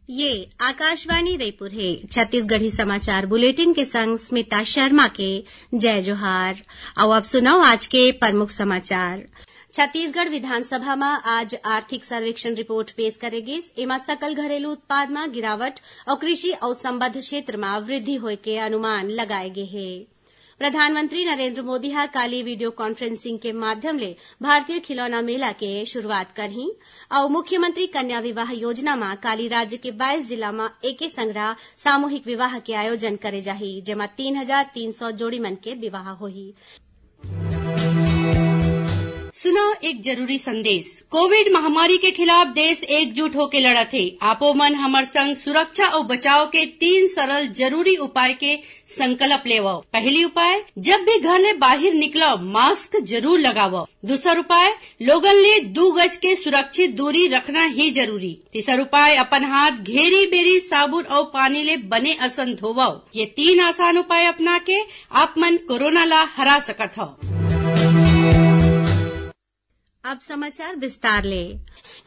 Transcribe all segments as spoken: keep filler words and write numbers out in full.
ये आकाशवाणी रायपुर हे। छत्तीसगढ़ी समाचार बुलेटिन के संग स्मिता शर्मा के जय जोहार। अउ अब सुनव आज के प्रमुख समाचार। छत्तीसगढ़ विधानसभा म आज आर्थिक सर्वेक्षण रिपोर्ट पेश करे गिस। एमा सकल घरेलू उत्पाद म गिरावट अउ कृषि अउ संबद्ध क्षेत्र म वृद्धि होय के अनुमान लगाए गे हे। प्रधानमंत्री नरेंद्र मोदी ह काली वीडियो कॉन्फ्रेंसिंग के माध्यम ले भारतीय खिलौना मेला के शुरुआत करही अउ मुख्यमंत्री कन्या विवाह योजना म काली राज्य के बाईस जिला म एके संघरा सामूहिक विवाह के आयोजन करे जाही, जेमा तीन हजार तीन सौ जोड़ी मन के विवाह होही। सुनव एक जरूरी संदेश। कोविड महामारी के खिलाफ देश एकजुट होके लड़त हे। आपो मन हमर संग सुरक्षा अउ बचाव के तीन सरल जरूरी उपाय के संकल्प लेवव। पहली उपाय, जब भी घर ले बाहिर निकलव, मास्क जरूर लगावव। दूसर उपाय, लोगन ले दू गज के सुरक्षित दूरी रखना ही जरूरी। तीसर उपाय, अपन हाथ घेरी बेरी साबुन अउ पानी ले बने असन धोवव। ये तीन आसान उपाय अपना के आप मन कोरोना ला हरा सकत हव। अब समाचार विस्तार ले।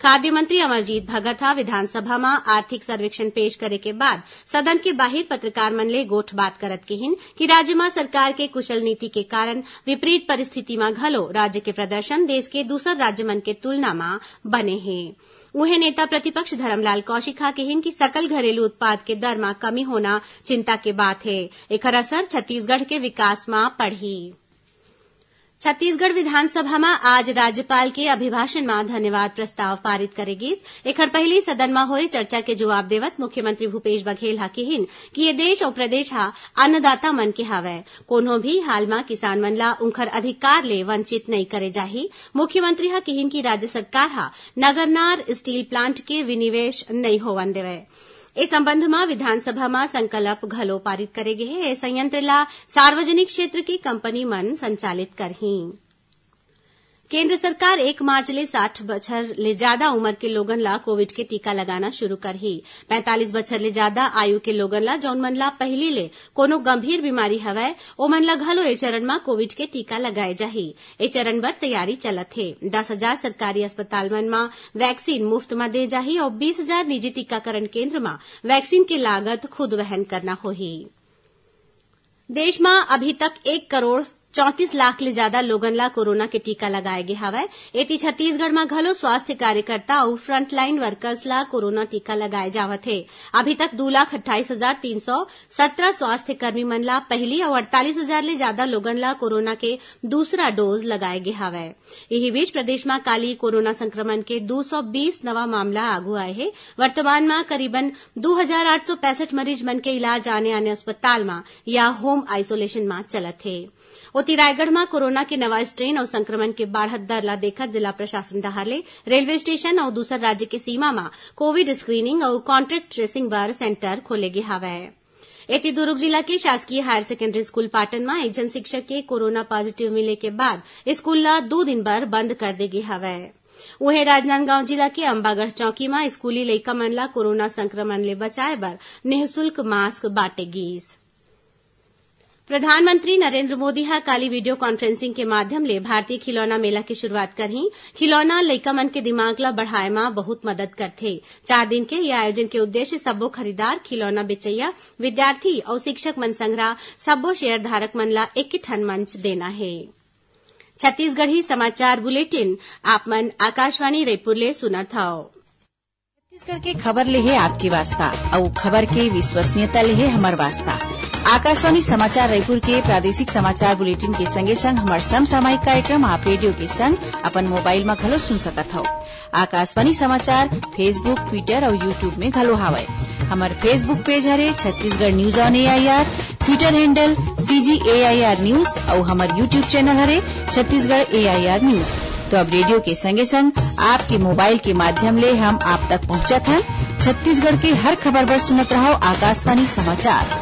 खाद्य मंत्री अमरजीत भगत ह विधानसभा म आर्थिक सर्वेक्षण पेश करे के बाद सदन के बाहिर पत्रकार मन ले गोठबात करत किहिन कि राज्य म सरकार के कुशल नीति के कारण विपरीत परिस्थिति म घलो राज्य के प्रदर्शन देश के दूसर राज्य मन के तुलना म बने हे। उहें, नेता प्रतिपक्ष धरमलाल कौशिक ह किहिन कि सकल घरेलू उत्पाद के दर म कमी होना चिंता के बात हे। एखर असर छत्तीसगढ़ के विकास म पड़ही। छत्तीसगढ़ विधानसभा म आज राज्यपाल के अभिभाषण म धन्यवाद प्रस्ताव पारित करे गिस। एखर पहिली सदन म होए चर्चा के जवाब देवत मुख्यमंत्री भूपेश बघेल ह किहिन कि ये देश अउ प्रदेश ह अन्नदाता मन के हवय। कोनो भी हाल म किसान मन ला उंखर अधिकार ले वंचित नइ करे जाही। मुख्यमंत्री ह किहिन कि राज्य सरकार ह नगरनार स्टील प्लांट के विनिवेश नइ होवन देवय। ए संबंध म विधानसभा म संकल्प घलो पारित करे गे हे। ए संयंत्र ला सार्वजनिक क्षेत्र के कंपनी मन संचालित करही। केंद्र सरकार एक मार्च ले साठ बछर ले जादा उमर के लोगन ला कोविड के टीका लगाना शुरू करही। पैंतालीस बछर ले जादा आयु के लोगन ला, जौन मन ला पहिली ले कोनो गंभीर बीमारी हवय, ओमन ला घलो ए चरण म कोविड के टीका लगाए जाही। ए चरण बर तैयारी चलत हे। दस हजार सरकारी अस्पताल मन म वैक्सीन मुफ्त म दे जाही अउ बीस हजार निजी टीकाकरण केंद्र म वैक्सीन के लागत खुद वहन करना होही। देश म अभी तक एक करोड़ चौंतीस लाख ले जादा लोगन ला कोरोना के टीका लगाए गे हवय। एती छत्तीसगढ़ म घलो स्वास्थ्य कार्यकर्ता अउ फ्रंटलाइन वर्कर्स ला कोरोना टीका लगाए जावत हे। अभी तक दू लाख अट्ठाईस हजार तीन सौ सत्रह स्वास्थ्य कर्मी मन ला पहिली अउ अड़तालीस हजार ले जादा लोगन ला कोरोना के दूसरा डोज लगाए गे हवय। इही बीच, प्रदेश म काली कोरोना संक्रमण के दू सौ बीस नवा मामला आगू आए हे। वर्तमान म करीबन दू हजार आठ सौ पैंसठ मरीज मन के इलाज आने-आने अस्पताल म या होम आइसोलेशन म चलत हे। ओती, रायगढ़ म कोरोना के नवा स्ट्रेन अउ संक्रमण के बाढ़त दर ला देखत जिला प्रशासन डहार ले रेलवे स्टेशन अउ दूसर राज्य के सीमा म कोविड स्क्रीनिंग अउ कॉन्टैक्ट ट्रेसिंग बर सेंटर खोले गे हवय। एती, दुरूग जिला के शासकीय हायर सेकेंडरी स्कूल पाटन म एक झन शिक्षक के कोरोना पॉजिटिव मिले के बाद स्कूल ला दू दिन बर बंद कर दे गे हवय। उहें, राजनांदगांव जिला के अंबागढ़ चौकी म स्कूली लइका मन ला कोरोना संक्रमण ले बचाए बर निःशुल्क मास्क बांटे गीस। प्रधानमंत्री नरेंद्र मोदी ह काली वीडियो कॉन्फ्रेंसिंग के माध्यम ले भारतीय खिलौना मेला के शुरुआत करही। खिलौना लइका मन के दिमाग ला बढ़ाए म बहुत मदद करथे। चार दिन के ये आयोजन के उद्देश्य सब्बो खरीदार, खिलौना बेचइया, विद्यार्थी अउ शिक्षक मन संघरा सब्बो शेयर धारक मन ला एके ठन मंच देना हे। छत्तीसगढ़ी समाचार बुलेटिन आप मन आकाशवाणी रायपुर ले सुनत हव। छत्तीसगढ़ के खबर ले हे आपके वास्ता, अउ खबर के विश्वसनीयता ले हे हमर वास्ता। आकाशवाणी समाचार रायपुर के प्रादेशिक समाचार बुलेटिन के संगे संग हमर समसामयिक कार्यक्रम आप रेडियो के संग अपन मोबाइल म घलो सुन सकत हव। आकाशवाणी समाचार Facebook, Twitter अउ YouTube में घलो हावय। हमर Facebook पेज हरे Chhattisgarh news on AIR, Twitter handle CG AIR news अउ हमर YouTube चैनल हरे छत्तीसगढ़ एआईआर न्यूज। तो अब रेडियो के संगे संग आपके मोबाइल के माध्यम ले हम आप तक पहुंचत हन। छत्तीसगढ़ के हर खबर बर सुनत रहव आकाशवाणी समाचार।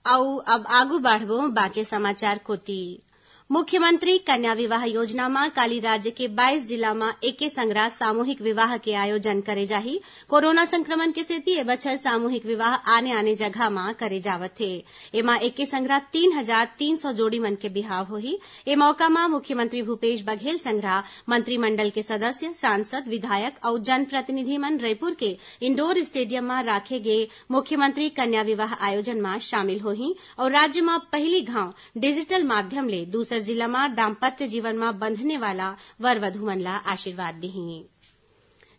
अउ अब आगू बढ़बो बांचे समाचार कोती। मुख्यमंत्री कन्या विवाह योजना म काली राज्य के बाईस जिला म एके संघरा सामूहिक विवाह के आयोजन करे जाही। कोरोना संक्रमण के सेती ए बछर सामूहिक विवाह आने-आने जगह म करे जावत हे। एमा एके संघरा तीन हजार तीन सौ जोड़ी मन के बिहाव होही। ए मौका म मुख्यमंत्री भूपेश बघेल संघरा मंत्रिमंडल के सदस्य, सांसद, विधायक अउ जनप्रतिनिधि मन रईपुर के इंडोर स्टेडियम म राखे गे मुख्यमंत्री कन्या विवाह आयोजन म शामिल होही अउ राज्य म पहिली घांव डिजिटल माध्यम ले दूसर जिला म दाम्पत्य जीवन म बंधने वाला वर वधु मन ला आशीर्वाद दिही।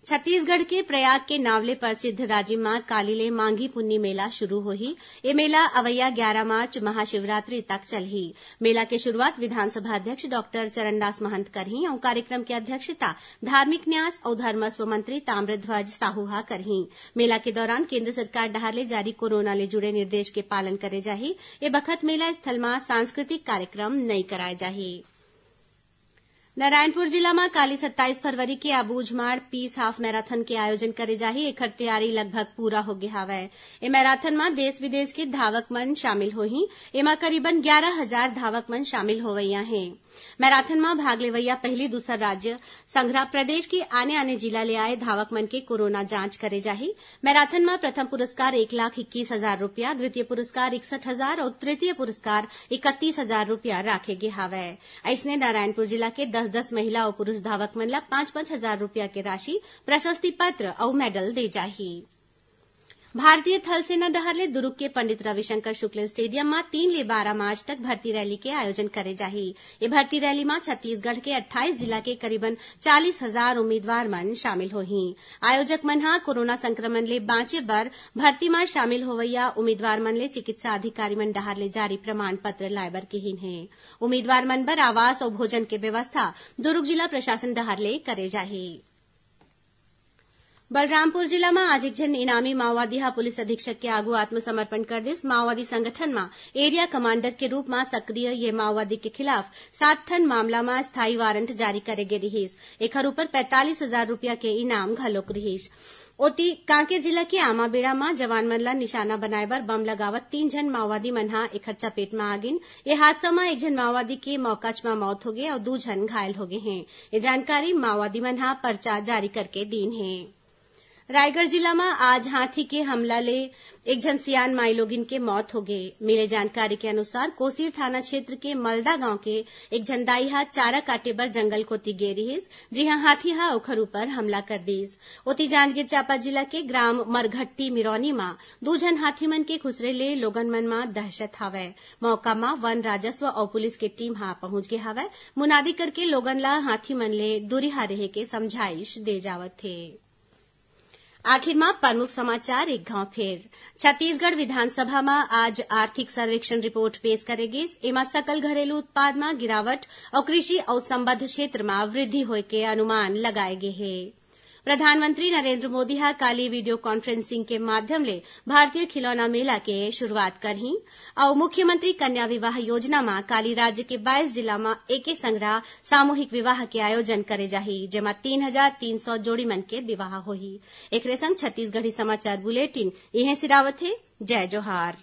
छत्तीसगढ़ के प्रयाग के नांव ले प्रसिद्ध राजिम म काली ले मांगी पुन्नी मेला शुरू होही। ए मेला अवइया ग्यारा मार्च महाशिवरात्रि तक चलही। मेला के शुरुआत विधानसभा अध्यक्ष डॉक्टर चरणदास महंत करही अउ कार्यक्रम के अध्यक्षता धार्मिक न्यास अउ धर्मस्व मंत्री ताम्रध्वज साहू ह करही। मेला के दौरान केंद्र सरकार डहार ले जारी कोरोना ले जुड़े निर्देश के पालन करे जाही। ए बखत मेला स्थल म सांस्कृतिक कार्यक्रम नइ कराए जाही। नारायणपुर जिला म काली सत्ताईस फरवरी के आबूझमाड़ पीस हाफ मैराथन के आयोजन करे जाही। एखर तैयारी लगभग पूरा होगे हावय। ए मैराथन म देश विदेश के धावक मन शामिल होही। एमा करीबन ग्यारा हजार धावक मन शामिल होवइया हें। मैराथन म भाग लेवइया पहिली दूसर राज्य संघरा प्रदेश के आने-आने जिला ले आए धावक मन के कोरोना जांच करे जाही। मैराथन म प्रथम पुरस्कार एक लाख इक्कीस हजार रुपया, द्वितीय पुरस्कार इकसठ हजार अउ तृतीय पुरस्कार इकतीस हजार रुपया राखे गे हावय। अइसने नारायणपुर जिला के दस दस महिला अउ पुरुष धावक मन ला पांच पांच हजार रुपया के राशि, प्रशस्ति पत्र अउ मेडल दे जाही। भारतीय थल सेना डहार ले दुरूग के पंडित रविशंकर शुक्ल स्टेडियम म तीन ले बारा मार्च तक भर्ती रैली के आयोजन करे जाही। ए भर्ती रैली म छत्तीसगढ़ के अट्ठाईस जिला के करीबन चालीस हजार उम्मीदवार मन शामिल होही। आयोजक मन ह कोरोना संक्रमण ले बांचे बर भर्ती म शामिल होवइया उम्मीदवार मन ले चिकित्सा अधिकारी मन डहार ले जारी प्रमाण पत्र लाए बर किहीन हे। उम्मीदवार मन बर आवास अउ भोजन के व्यवस्था दुरूग जिला प्रशासन डहार ले करे जाही। बलरामपुर जिला म आज एक झन इनामी माओवादी ह पुलिस अधीक्षक के आगू आत्मसमर्पण कर दिस। माओवादी संगठन म एरिया कमांडर के रूप म सक्रिय ये माओवादी के खिलाफ सात ठन मामला म स्थायी वारंट जारी करे गे रिहिस। एखर ऊपर पैंतालीस हजार रुपया के इनाम घलोक रिहिस। ओती, कांकेर जिला के आमाबेड़ा म जवान मन ल निशाना बनाए बर बम लगावत तीन झन माओवादी मन ह एखर चपेट म आ गिन। ए हादसा म एक झन माओवादी के मौकाच म मौत होगे अउ दू झन घायल होगे हें। ए जानकारी माओवादी मन ह पर्चा जारी करके दीन हे। रायगढ़ जिला म आज हाथी के हमला ले एक झन सियान माईलोगिन के मौत होगे। मिले जानकारी के अनुसार, कोसीर थाना क्षेत्र के मलदा गांव के एक झन दाई ह चारा काटे बर जंगल कोति गे रिहिस, जिहां हाथी ह ओखर ऊपर हमला कर दिस। ओती, जांजगीर चांपा जिला के ग्राम मरघट्टी मिरौनी म दू झन हाथी मन के खुसरे ले लोगन मन म दहशत हावय। मौका म वन राजस्व अउ पुलिस के टीम ह पहुंच गे हावय। मुनादी करके लोगन ल हाथी मन ले दूरिहा रेहे के समझाइश दे जावत हे। आखिर म प्रमुख समाचार एक घांव फेर। छत्तीसगढ़ विधानसभा म आज आर्थिक सर्वेक्षण रिपोर्ट पेश करे गिस। एमा सकल घरेलू उत्पाद म गिरावट अउ कृषि अउ संबद्ध क्षेत्र म वृद्धि होय के अनुमान लगाए गे हे। प्रधानमंत्री नरेंद्र मोदी ह काली वीडियो कॉन्फ्रेंसिंग के माध्यम ले भारतीय खिलौना मेला के शुरुआत करही अउ मुख्यमंत्री कन्या विवाह योजना म काली राज्य के बाईस जिला म एके संघरा सामूहिक विवाह के आयोजन करे जाही, जेमा तीन हजार तीन सौ जोड़ी मन के विवाह होही। एकरे संग छत्तीसगढ़ी समाचार बुलेटिन इहें सिरावत हे। जय जोहार।